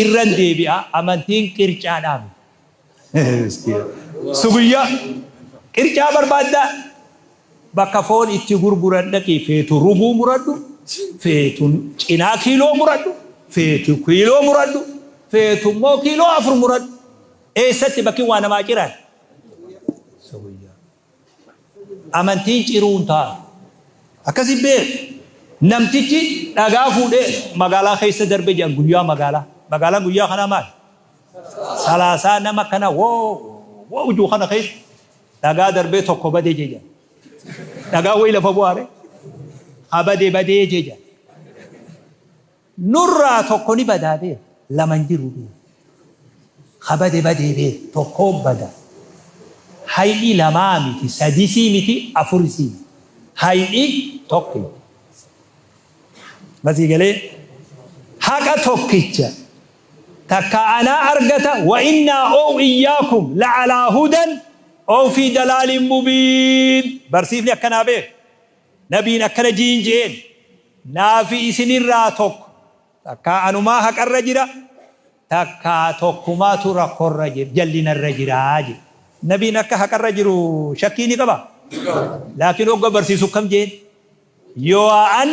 Irran deebi'a, amantiin qircaadhaa miti. Suguyyaa qircaa barbaaddaa? Bakka foon itti gurguran dhaqii feetu rubuu muradhu, feetu cinaa kiiloo muradhu, feetu kiiloo muradhu, feetu immoo kiiloo 4 muradhu. Eessatti bakki waa namaa ciran? Suguyyaa. Amantiin ciruu hin taatu. Akkasi beeki. Namtichi dhagaa fuudhee magaalaa keessa darbe jedhan guyyaa magaalaa. Magaalaan guyyaa kanaa maali? Salaasaa nama akkana woo woo juu kana keessa dhagaa darbee tokko bade jedhan. Dhagaa wayi lafa bu'aare. Ha bade badee jedhan. Nurraa tokko ni badaa beek, lama hin jiru beek. Ka bade badee beek, tokkoo bada. Hayni lamaa miti, sadisii miti, afurisii miti. Hayni tokkicha. Ma sii galee? Haqa tokkicha. Takkaa anaa argata, wa innaa ow iyyaakum la'alaa hudan ow fii dalaalin mubiin. Barsiifni akkanaa beek. Nabiin akkana jiin je'een, Naa fi isinirraa tokko, takkaa anumaa haqarra jira, takkaa tokkumaatu rakkorra jira, jallinarra jira je'e. Nabiin akka haqarra jiru shakkii ni qabaa? Laakiin hogga barsiisu akkam je'een? Yowaa an,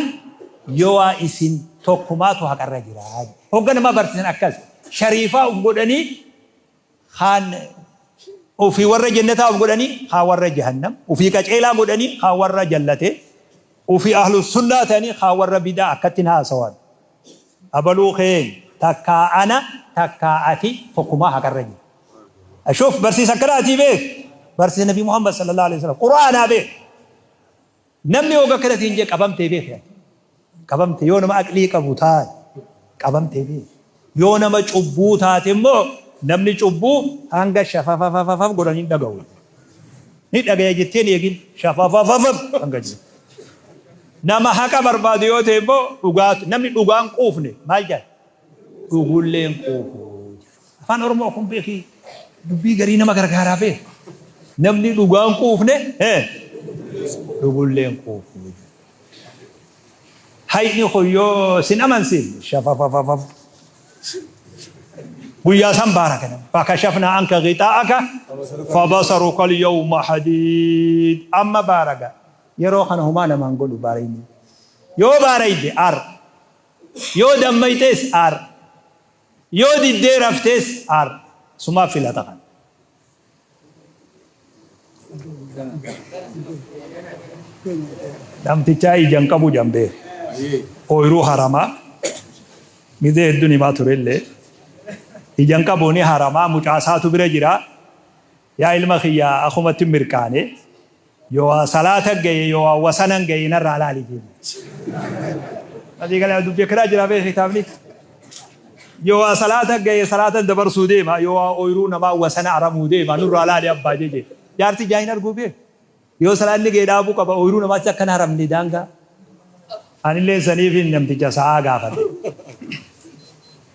yowaa isin tokkumaatu haqarra jira je'e. Hogga nama barsiisan akkas. Shariifaa uf godhanii Kaan ufii warra jennataa of godhanii, kaan warra jahannam, ufii qaceelaa godhanii, kaan warra jallate, ufii ahlu sunnaa ta'anii, kaan warra bid'aa akkatti hin haasawan. Abaluu keenya takkaa ana takkaa ati tokkumaa haqarra jira. Shuuf barsiisa akkanaatii beek. Barsiisa Nabii Muhammad sallallahu alaihi wasallam Qur'aanaa beek. Namni hogga akkana siin jedhe qabamtee beeki ati. Qabamte yoo nama aqlii qabu taate qabamtee beeki. Yoo nama cubbuu taate immoo namni cubbuu hanga shafafafafaf godhan hin dhagahu. Ni dhagaya jettee hin eegin shafafafafaf hanga jedhu. Nama haqa barbaadu yoo ta'e immoo dhugaa namni dhugaan quufne maal jedha? Dhugullee hin quufu. Afaan Oromoo kun beeki dubbii garii nama gargaaraa beek. Namni dhugaa hin quufne dhugullee hin quufu. Hayni kun yoo sin amansiifne shafafafafaf guyyaa san baaraka nama. Fakashafnaa anka ghixaa'aka fabasaruka al-yawma hadiid. Amma baaraga yeroo kana homaa namaan godhu baarayni. Yoo baarayde ar. Yoo dammayxees ar. Yoo diddee raftees ar. Sumaa filata kana. Namtichaa ija hin qabu jedhan beeku. Ooyruu haramaa. Gizee hedduun himaa turellee. Ija hin qabu ni haramaa mucaasaatu bira jira. Yaa ilma kiyya akumatti mirqaane. Yoo waa salaata gaye yoo waa wasanan gaye narraa laali jeen. Asii galee dubbii akkanaa jira bee kitaabni. Yoo waa salaata gaye salaatan dabarsuu deema yoo waa ooyruu namaa wasana aramuu deema nurraa laali abbaa jeje. Jaarsi ijaa hin arguu bee. Yoo salaanni gaye dhaabuu qaba ooyruu namaatti akka hin haramne daangaa. Anillee saniifin namticha sa'aa gaafadhe.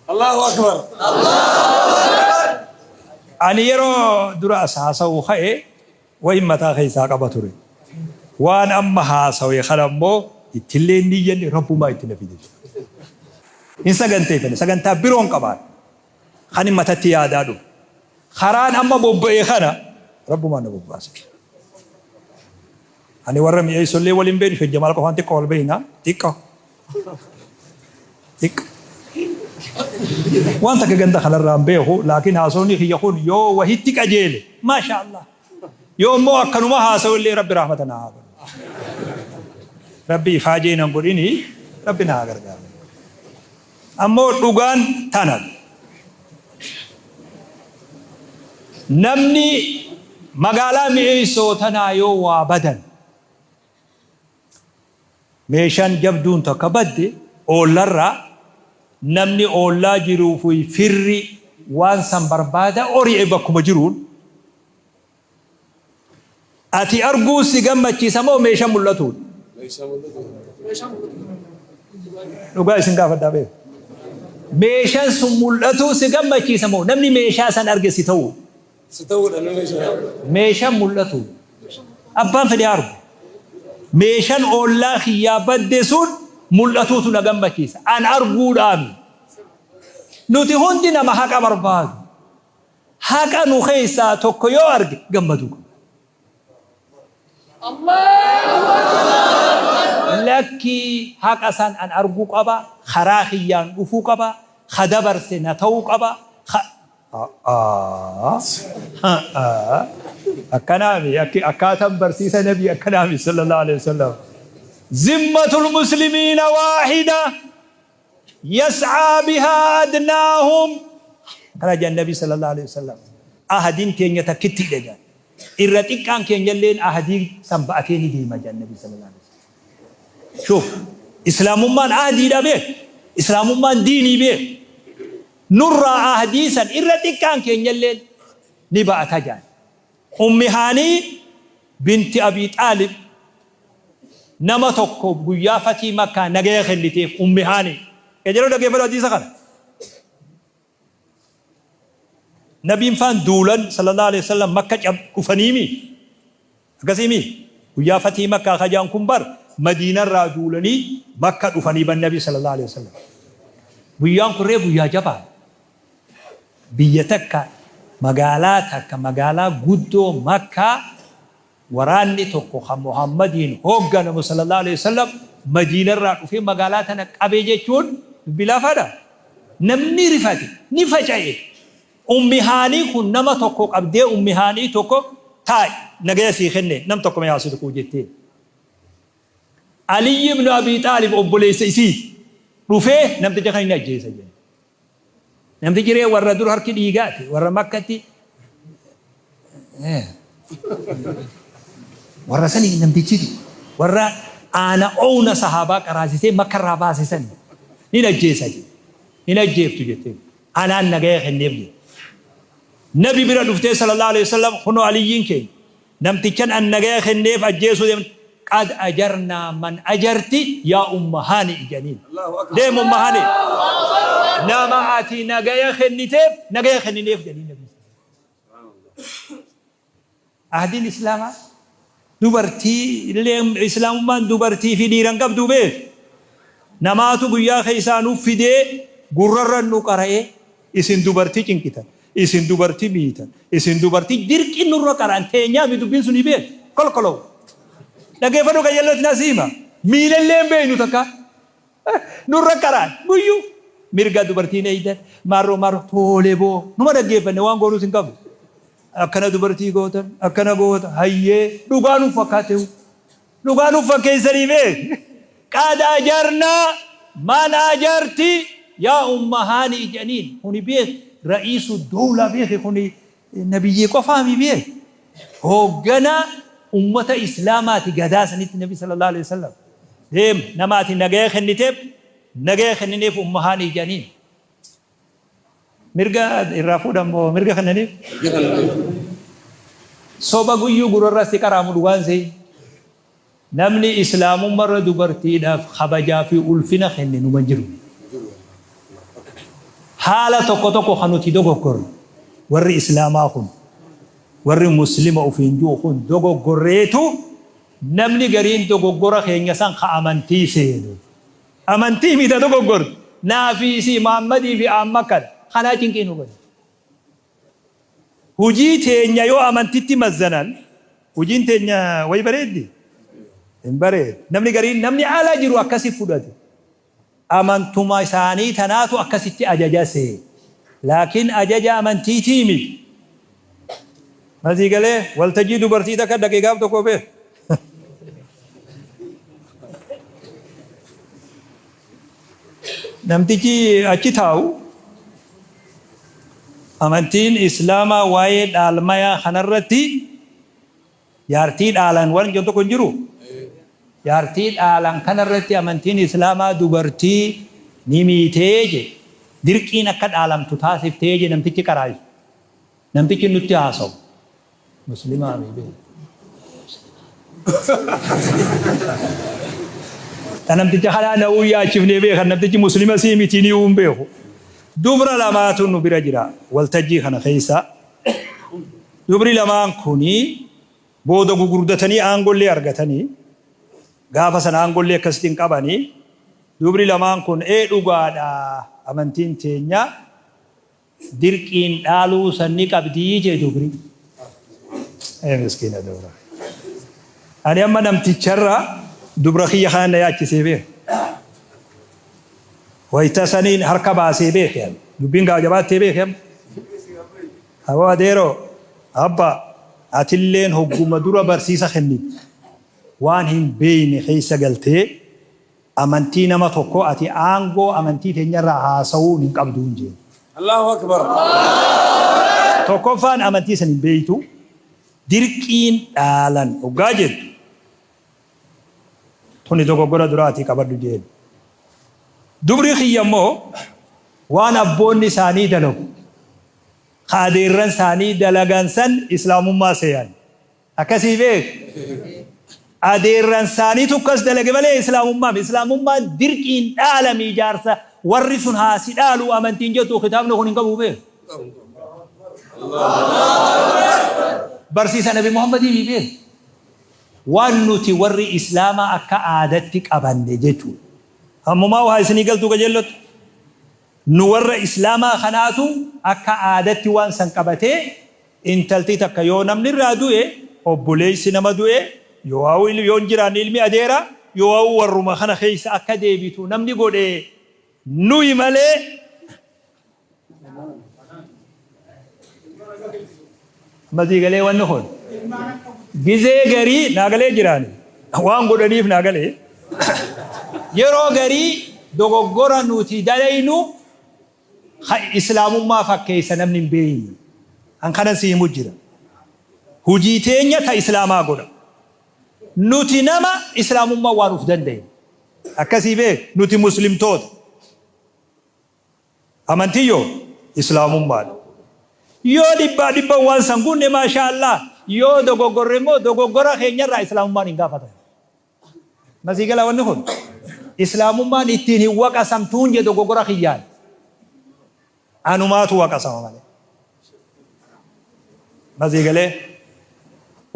Allahu Akbar. Ani yeroo dura as haasa'uu ka'e Wahin mataa keessaa qaba ture. Waan amma haasawe kana immoo ittillee hin niyyanne Rabbumaa itti na fide. Hin saganteeffanne, sagantaa biroo hin qabaanne. Kanin matatti yaadaa dhufe. Karaan amma bobba'e kana Rabbumaan na bobbaase. Ani warra mi'eessollee wal hin beeknu, Sheek Jamaal qofaan xiqqoo wal beekna. Xiqqoo. Xiqq. Waan takka ganda kanarraa hin beeku laakiin haasawni kiyya kun yoo wahitti qajeele maashaa Allah. Yoo immoo akkanuma haasawu illee Rabbi rahmata naa haa godhu. Rabbi ifaajee nan godhini Rabbi na haa gargaaru. Ammoo dhugaan tana. Namni magaalaa mi'eessoo tanaa yoo waa badan Meeshaan jabduun takka badde oollarraa namni oollaa jiruu fi firri waan san barbaada ori'e bakkuma jiruun ati arguun si gammachiisa moo meeshaan mul'atuun? Dhugaa isin gaafadhaa beeku. Meeshaan sun mul'atuu si gammachiisa moo namni meeshaa san arge si ta'uu? Si ta'uudha namni meeshaa. Meeshaan mul'atu. Abbaan fedhe haa argu. Meeshaan oollaa kiyyaa badde sun mul'atuutu na gammachiisa. An arguudhaami. Nuti hundi nama haqa barbaadu. Haqa nu keessaa tokko yoo arge gammaduu qaba. Lakkii, haqa san an arguu qaba, karaa kiyyaan dhufuu qaba, ka dabarse na ta'uu qaba. Akkanaami akkaataan barsiisa nabii akkanaami sallallahu alaihi wasallam. Zimmatul muslimiina waahida yas'aa bihaa adnaahum. Kana jedhan nabii sallallahu alaihi wasallam. Ahadiin teenya takkittiidha jedhan. Irra xiqqaan keenyalleen ahadii san ba'atee ni deema jedhan nabii sallallahu alaihi wasallam. Shuuf, islaamummaan ahdiidha beek. Islaamummaan diinii beek. Nurraa ahdii san irra xiqqaan keenyalleen ni ba'ata jedhan. Ummi Haanii binti Abii Xaalib nama tokko guyyaa fatii Makkaa nagaya kenniteef Ummi Haanii. Qajeeloo dhaggeeffadhu hadiisa kana. Nabiin faan duulan sallallahu alaihi wasallam Makka dhufaniimi. Akkasiimi guyyaa fatii Makkaa kajaan kun bar Madiinarraa duulanii Makka dhufanii ban Nabii sallallahu alaihi wasallam. Guyyaan kun ree guyyaa jabaa. Biyya takka, magaalaa takka, magaalaa guddoo Makkaa, waraanni tokko kan Muhammadiin hoogganamu sallallahu alaihi wasallam Madiinarraa dhufee magaalaa tana qabee jechuun dubbii laafaadha. Namni rifate ni faca'e. Ummi Haanii kun nama tokko qabdee, Ummi Haanii tokko taa'i, nagaya sii kenne, nam tokko mee haa tuquu jetteen. Aliyyi ibn Abi Xaalib obboleessa isiiti. Dhufee namticha kan inni ajjeesa jenne. Namtichi ree warra dur harki dhiigaati, warra Makkatti warra sani, namtichi warra aana oowna sahaabaa qaraasisee Makkarraa baase sani ni ajjeesa jedhe. Hin ajjeeftu jetteen. Anaan nagaya kenneef jedhe. Nabi bira dhuftee sallallahu alaihi wasallam, kunoo Aliyyiin keenya namtichan an nagaya kenneef ajjeesuu deemne. Qad ajarnaa man ajarti yaa Umma Haani ijaniin. Deem Umma Haani. Nama ati nagaya kenniteef nagaya kennineef jedhanii nabi. Ahdiin Islaamaa dubartii illee, Islaamummaan dubartii fi dhiiran qabdu beek. Namaatu guyyaa keessaa nuuf fidee gurrarra nu qara'ee, isin dubartii cinqitan, isin dubartii miitan, isin dubartii dirqi nurra qara'an teenyaa mi dubbiin suni beek kolkoloo. Dhaggeeffadhu qayyallooti na siima. Miilallee hin beeknu takka. Nurra qara'an guyyuu. Mirga dubartiin eeydan maarroo maarroo toolee boo numa dhaggeeffanne, waan goonuus hin qabu. Akkana dubartii gootan, akkana goota, hayyee, dhugaa nuuf fakkaatehu. Dhugaa nuuf fakkeessanii beek. Qad ajarnaa man ajarti yaa Umma Haanii jedhaniin. Kuni beek, ra'iisu dowlaa beeki, kuni nabiyyii qofaami beek. Hoogganaa ummata Islaamaati gadaa sanitti nabi sallallahu alaihi wasallam. Deem, nama ati nagaya kenniteef nagaya kennineef Umma Haanii jedhaniin. Mirga irraa fuudhan moo mirga kennaniif? Soba guyyuu gurarraa si qaraamu dhugaan se'i. Namni Islaamummarra dubartiidhaaf kabajaa fi ulfina kenne numa jiru. Haala tokko tokko kan nuti dogoggorru, warri Islaamaa kun, warri Muslima ofiin jiru kun dogoggorreetu, namni gariin dogoggora keenya san ka amantii seenu. Amantii mita dogoggortu. Naa fi isii Muhammadii fi Ahmad kana kanaa cinqii nu godhe. Hujii teenya yoo amantitti mazzanan, hujiin teenya wayi bareeddi? Hin bareedu. Namni gariin, namni ala jiru akkasi fudhate. Amantuma isaanii tanaatu akkasitti ajaja see. Laakiin ajaja amantiitii miti. Masii galee waltajjii dubartii takka dhaqee gaaf tokko beek. Namtichi achi taa'u, amantiin Islaamaa waa'ee dhaalmayaa kanarratti jaartii dhaalan waan jedhu tokko hin jiru. Jaartii dhaalan kanarratti amantiin Islaamaa dubartii ni miitee je. Dirqiin akka dhaalamtu taasiftee je namtichi qaraa'isu. Namtichi nutti haasa'u. Muslimaa mi beeku. Kan namticha kanaa na'uu yaachifnee beekan, namtichi Muslima sii miti ni hin beeku. Dubra lamaatu nu bira jira waltajjii kana keessa. Dubri lamaan kuni booda gugurdatanii aangollee argatanii, gaafa sana aangollee akkasitti hin qabanii. Dubri lamaan kun ee dhugaadha, amantiin teenya Dirqiin dhaaluu sanni qabdii jee dubri. Ee miskiina dubra. Ani amma namticharra dubra kiyya kana na yaachisee beeka. Wayita saniin harka baasee beeka. Dubbiin gaa jabaattee beeka. Aboo adeeroo abba atilleen hogguma dura barsiisa kennite. Waan hin beeyne keessa galtee amantii nama tokko ati aangoo amantii teenyarraa haasa'uu hin qabdu hin jeen. Allahu Akbar. Tokkoffaan amantii san hin beeytu dirqiin dhaalan hoggaa jettu tuni dogoggora duraatii qabadhu jeen. Dubri kiyya immoo waan abboonni isaanii dalagu adeerran isaanii dalagan san islaamummaa seeyan. Akkasii beek. Adeerran isaaniitu akkas dalage malee islaamummaa islaamummaan dirqiin dhaalami ijaarsa warri sun haasi dhaalu amantiin jettu kitaabni kun hin qabu beek. Barsiisa Nabi Muhammadii beek. Waan nuti warri islaamaa akka aadatti qabanne jechuudha. Ammumaa waa isinii galtuu qajeellotti. Nu warra islaamaa kanaatu akka aadatti waan san qabatee intalti takka yoo namni irraa du'e obboleessi nama du'e yoo yoo hin jiraanne ilmi adeera yoo warruma kana keessa akka deebitu namni godhe nuyi malee masii galee wanni kun gizee garii naagalee jiraani waan godhaniif naagalee yeroo garii dogoggora nuti dalaynu islaamummaa fakkeessa namni hin beeyne an kanan si himu jira hujii teenya ta islaamaa godha nuti nama islaamummaa waan uf danda'e akkasii beek nuti muslimtoota amantiyyoo islaamummaadha yoo dhibbaa dhibba waan san gunne maashaa Allah yoo dogoggorre immoo dogoggora keenyarraa islaamummaan hin gaafatan masii gala wanni kun islaamummaan ittiin hin waqasamtuun je dogoggora kiyyaan anumaatu waqasama malee masii galee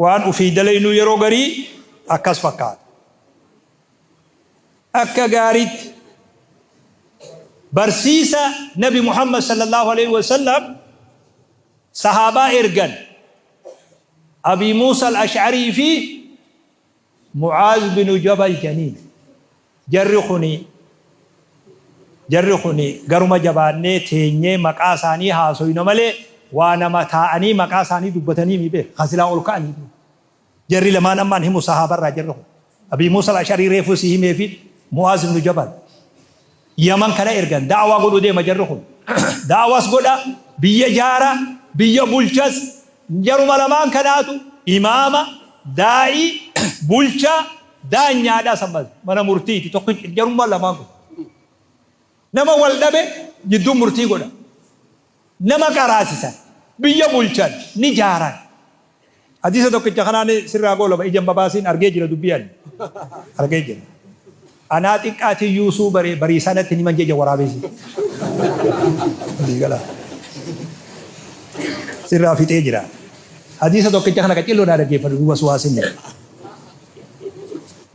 waan ufii dalaynu yeroo garii akkas fakkaata akka gaariitti barsiisa Nabi Muhammad sallallahu alaihi wasallam sahaabaa ergan Abi Muusa al-Ash'arii fi Mucaaz binu Jabal janiin jarri kuni garuma jabaannee teenyee maqaa isaanii haasoyna malee waa nama taa'anii maqaa isaanii dubbatanii mi beek kasilaa ol ka'anii jarri lamaan ammaan himu sahaabarraa jarri kun Abi Muusa al-Ash'arii reefuu si himee fi Mu'aaz ibnu Jabal Yaman kana ergan da'awaa godhuu deema jarri kun da'awaas godha biyya jaara biyya bulchas jaruma lamaan kanaatu imaama daa'ii bulcha daanyaadha sammas mana murtiiti tokko jarummaa lamaan kun nama wal dhabe jidduu murtii godha nama qaraasisan biyya bulchan ni jaaran hadiisa tokkicha kanaan sirraa goolaba ija babaasiin argee jira dubbii ani argee jira anaa xiqqaati yuusuu barii sanatti ni manjeja waraabeesi sirraa fixee jira hadiisa tokkicha kana qaccilloo naa dhaggeeffadhu duuba suwaasin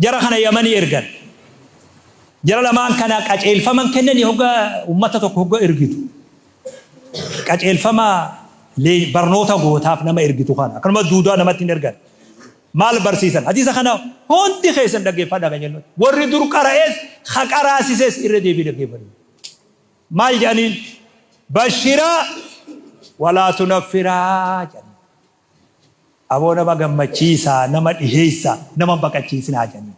jara kana Yamanii ergan jara lamaan kana qaceelfaman kennanii hogga ummata tokko hogga ergitu qaceelfama barnoota gootaaf nama ergitu kana akkanuma duudaa namatti hin ergan maal barsiisan hadiisa kana hundi keessan dhaggeeffadhaa kan jennu warri dur qara'ees ha qaraasises irra deebii dhaggeeffadhu maal jedhaniin bashiraa walaa tunaffiraa jedhaniin aboo nama gammachiisaa nama dhiheessaa nama baqachiisinaa jedhaniin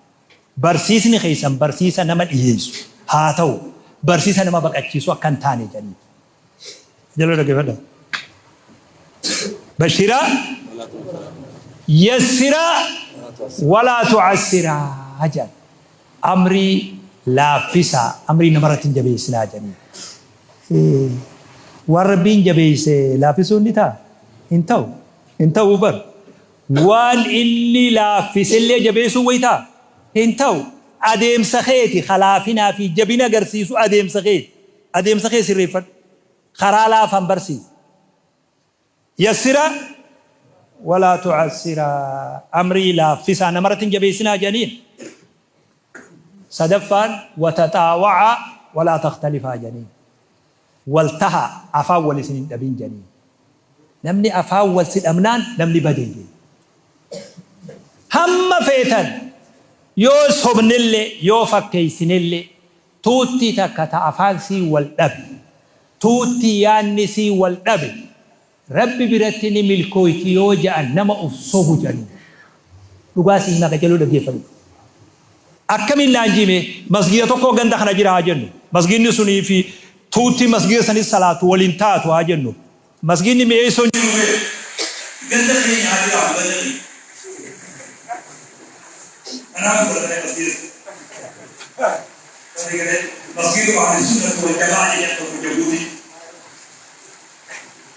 barsiisni keessan barsiisa nama dhiheessu haa ta'u barsiisa nama baqachiisu akka hin taane jedhaniin jala dhaggeeffadhaa bashiraa yassiraa walaa tu'assiraa jedhan amrii laaffisaa amrii namarratti hin jabeessinaa jedhaniin waan rabbiin jabeesse laaffisuun ni ta'a hin ta'u hin ta'uu bar waan inni laaffisellee jabeessuu wayi ta'a hin ta'u adeemsa keeti kalaafinaa fi jabina agarsiisu adeemsa keeti adeemsa kee sirreeffadhu karaa laafan barsiisa yassira walaa tu'assiraa amrii laaffisaa namarratti hin jabeessinaa jedhaniin sadaffaan wataxaawaca walaa takhtalifaa jedhaniin Wal taha afaan wal isin hin dhabin jedhanii. Namni afaan wal si dhabnaan namni badee jedhe. Hamma feetan yoo sobnillee yoo fakkeessinillee tuutti takka ta afaan sii wal dhabe tuutti yaanni sii wal dhabe Rabbi biratti ni milkooyti yoo ja'an nama of sobu jedhanii. Dhugaa si himaa qajeeluu dhaggeeffadhu. Akkamiin naan jime masgiida tokko ganda kana jira haa jennu. Masgiidni sunii fi tuutti masgiida sanis salaatu waliin taatu haa jennu. Masgiidni mi'eessoon jiru ganda keenya haa jiraatu ganda keenya. Kanaaf godhatee masgiida. Masgiidu ahli sunnati wal jamaa jedhan tokko Jabuuti.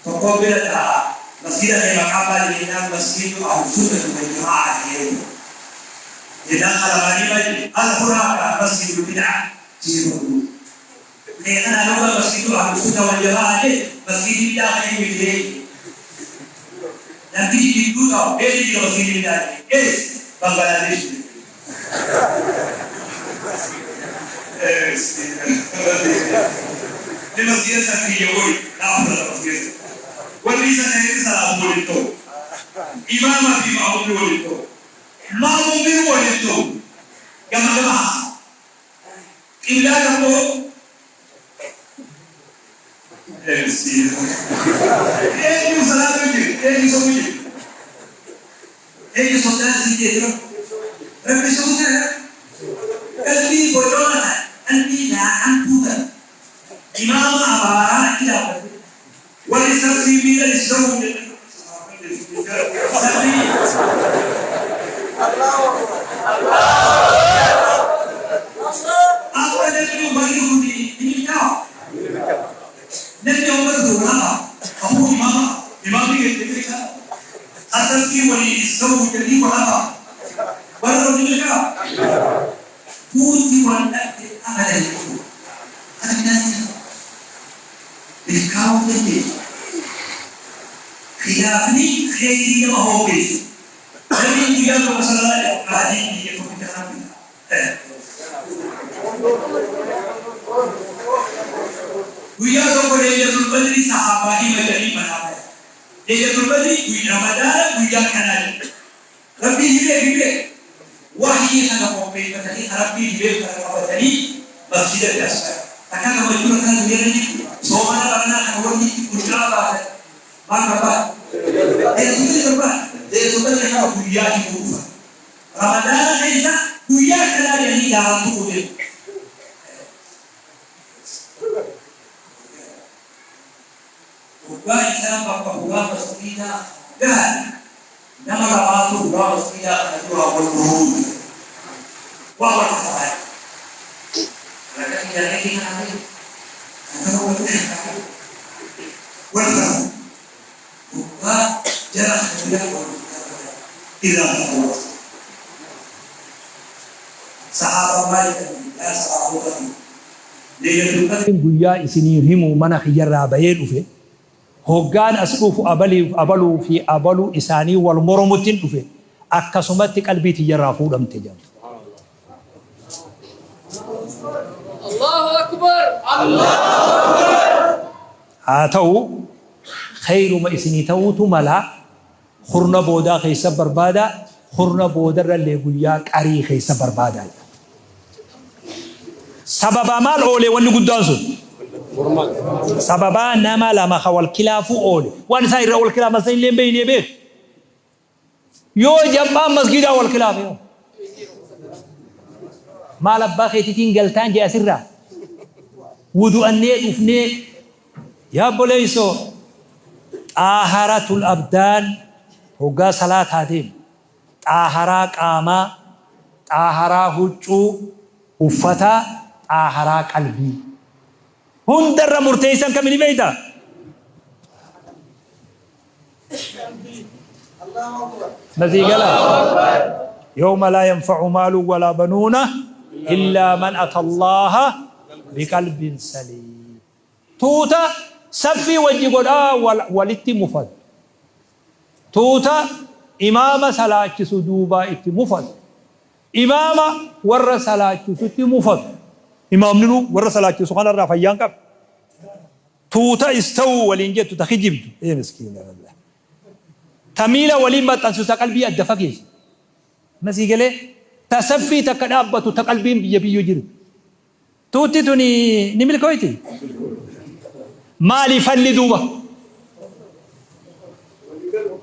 Tokko bira taa'a. Masgiida kee maqaa maali jennaan masgiidu ahli sunnati wal jamaa jedhu. Jennaan qalamaanii maali al hunaaka masgiidu bid'a jedhu. Kee kana luga masgiidu ahli sunna wal jamaa jedhe masgiidi bid'aa kan inni miti. Namtichi jidduu taa'u eessi jira masgiidi bid'aa jedhe ees Bangladesh jedhe. Ni masgiida san kiyya godhi naa fudhata masgiida san. Wanni isa ta'e salaatu waliin ta'u. Imaama fi ma'muumni waliin ta'u. Ma'muumni waliin ta'u. Gama gama haasa. Qiblaa tokko eenyu salaatu jiru eenyu somu jiru eenyu sodaan sii jee Rabbi sodaa qalbii bocoona qalbii laaqamtuu tan imaama abaaraa achi dhaabbate warri sabbii miila israwuu jedhan sabbii Amma namni warri kun ni milkaa'a. Namni ummata duraa abuu imaama imaamni keessa asabbii walii israwuu jedhanii walafa warra ni milkaa'a. Tuuti wal dhabde abadan jechuudha. Kana midhaan milkaa'uu dandeessu. Khilaafni kheyrii nama hoogeessu. Nabiin guyyaa tokko sallallahu alaihi biyya tokkicha kana Guyyaa tokko Laylatul Qadri sahaabaa hima jedhanii manaa bayan. Laylatul Qadri guyyaa Ramadaana guyyaa kanaa jedhu. Rabbiin himee himee wahyii kana qopheeffatanii Rabbiin himee kana qabatanii masjidatti as bayan. Takka gammachuun akkana guyyaa jirtu soomana baranaa kana wanni itti quncaa baatan maal barbaada? Laylatul Qadri barbaada. Laylatul Qadri kana guyyaa himuu dhufan. Ramadaana keessa guyyaa kanaa jedhanii daaratu jedhu. Hoggaa isaan bakka hulaa masgiidaa gahan nama lamaatu hulaa masgiidaa kana duraa wal mormuu jira. Waa wal hasaraa jira. Rakkati jaallatee kana ta'e kan nama wal shakkaa wal falmu. Hoggaa jara kana bira wal irraa ta'uu. Sahaabaan maal jedhan yaa sahaabota Laylatul Qadriin guyyaa isinii himu mana kiyyarraa bahee dhufe. Hoggaan as dhufu abaluu fi abaluu isaanii wal moromuttiin dhufe. Akkasumatti qalbii tiyyarraa fuudhamte jedhan. Allahu Akbar. Haa ta'u khayruma isinii ta'uutu mala kurna boodaa keessa barbaada kurna boodarrallee guyyaa qarii keessa barbaada. Sababaa maal oolee wanni guddaan sun? Sababaa nama lama ka wal kilaafuu oole. Waan isaan irra wal kilaafan san illee hin beekne beeku. Yoo jam'aan masgiidaa wal kilaafe yoo. Maal abbaa keetiitiin galtaan jee asirraa. Wudu'annee dhufnee yaa obboleessoo xaaharatul abdaan hoggaa salaataa deemu. Xaaharaa qaamaa, xaaharaa huccuu, uffataa, xaaharaa qalbii. Hundarra murteessan kami ni beektaa? Nasii gala. Yawma laa yanfa'u maalun walaa banuuna illaa man ata Allaaha biqalbin saliim. Tuuta saffii wajji godhaa walitti mufatu. Tuuta imaama salaachisu duubaa itti mufatu. Imaama warra salaachisutti mufatu. Imaamninuu warra salaachisu kanarraa fayyaan qaba. Tuuta istawuu waliin jettu ta kijibdu. Ee miskiina wallah. Ta miila waliin maxxansu ta qalbii adda fageessu. Masii galee ta saffii takka dhaabbatu ta qalbiin biyya biyyoo jiru. Tuutti tuni ni milkooyti? Maali falli duuba?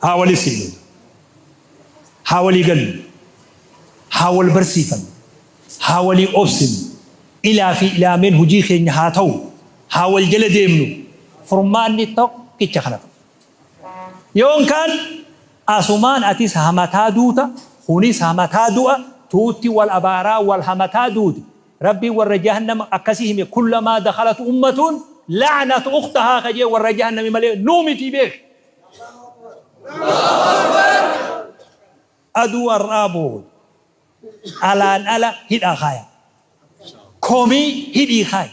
Haa walii siinu. Haa walii gallu. Haa wal barsiifannu. Haa walii obsinu. Ilaa fi ilaameen hojii keenya haa ta'u. Haa wal jala deemnu. Furmaanni tokkicha kana ta'u. Yoon kaan asumaan atis hamataa duuta, kunis hamataa du'a, tuutti wal abaaraa wal hamataa duuti. Rabbiin warra jahannama akkasii hime kullamaa dakhalat ummatun la'anat ukhtahaa ka jee warra jahannami malee nuu mitii beeki. Aduu har'aa booda alaan ala hidhaa kaaya. Komii hidhii kaayi.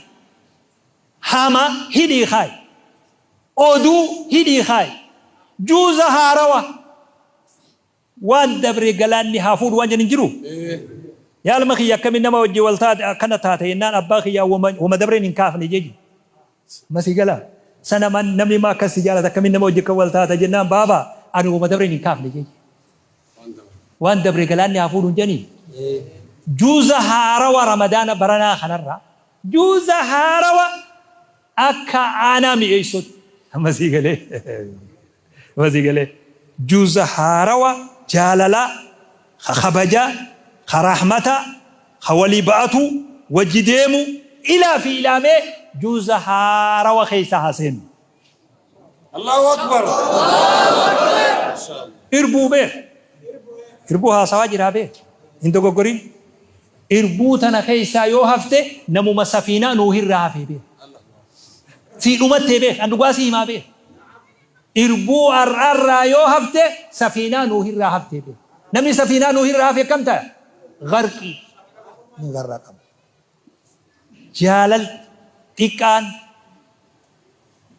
Hama hidhii kaayi. Oduu hidhii kaayi. Juuza haarawa. Waan dabre galaanni haa fuudhu waan jedhan hin jiru? Yaa ilma kiyya akkamiin nama wajjin wal taate akkana taate jennaan abbaa kiyyaa woma dabreen hin kaafne jeji. Masii galaa. Sana man namni maa akkas si jaalata akkamiin nama wajjin kan wal taata jennaan baaba ani woma dabreen hin kaafne jeji. Waan dabre galaanni haa fuudhu hin jedhanii? Juuza haarawa Ramadaana baranaa kanarraa juuza haarawa akka aanaa mi'eessuutti. Amma sii galee. Amma sii galee. Juuza haarawa jaalalaa, ka kabajaa, ka rahmataa, ka walii ba'atuu, wajji deemuu, ilaa fi ilaamee juuza haarawa keessa haa seennu. Allahu Akbar. Irbuu beek. Irbuu haasawaa jiraa beek. Hin dogoggorin. Irbuu tana keessaa yoo hafte namuma safiinaa Nuuhirraa hafee beek. Sii dhumattee beek. An dhugaa sii himaa beek. Irbuu har'arraa yoo hafte safiinaa Nuuhirraa haftee beek. Namni safiinaa Nuuhirraa hafe akkam ta'a? Garqii. Ni garraqama. Jaalal xiqqaan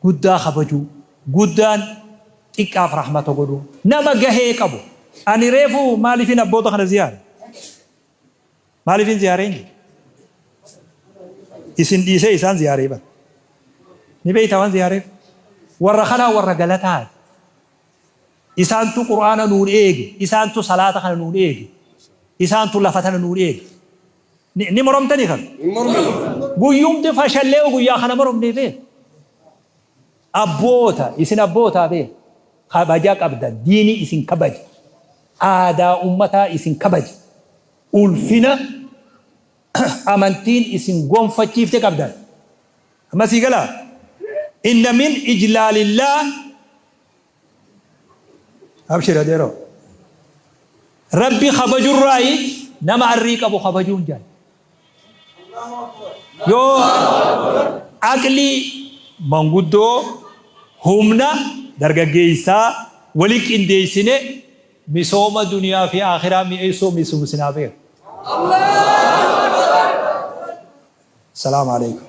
guddaa kabajuu, guddaan xiqqaaf rahmata godhuu. Nama gahee qabu. Ani reefu maaliifin abboota kana ziyaare? Maaliifin ziyaareen jedhe? Isin dhiisee isaan ziyaaree bara. Ni beektaa waan ziyaareef? Warra kanaa warra galataati. Isaantu Qur'aana nuun eege, isaantu salaata kana nuun eege, isaantu lafa tana nuun eege. Ni moromtanii kan? Hin morminu. Guyyumti fashallee guyyaa kana moromnee beek. Abboota, isin abbootaa beek. Kabaja qabdan, diinii isin kabaja. Aadaa ummataa isin kabaja. Ulfina amantiin isin gonfachiifte qabdan. Amma sii galaa? Inna min ijlaalillah. Abshir adeeroo. Rabbi kabajurraayi nama arrii qabu kabajuun jaal. Yoo aqlii manguddoo humna dargaggeessaa wali qindeessine misooma duniyaa fi akhiraa mi'eessoo misoomsinaa beeku. Salaamu alaikum.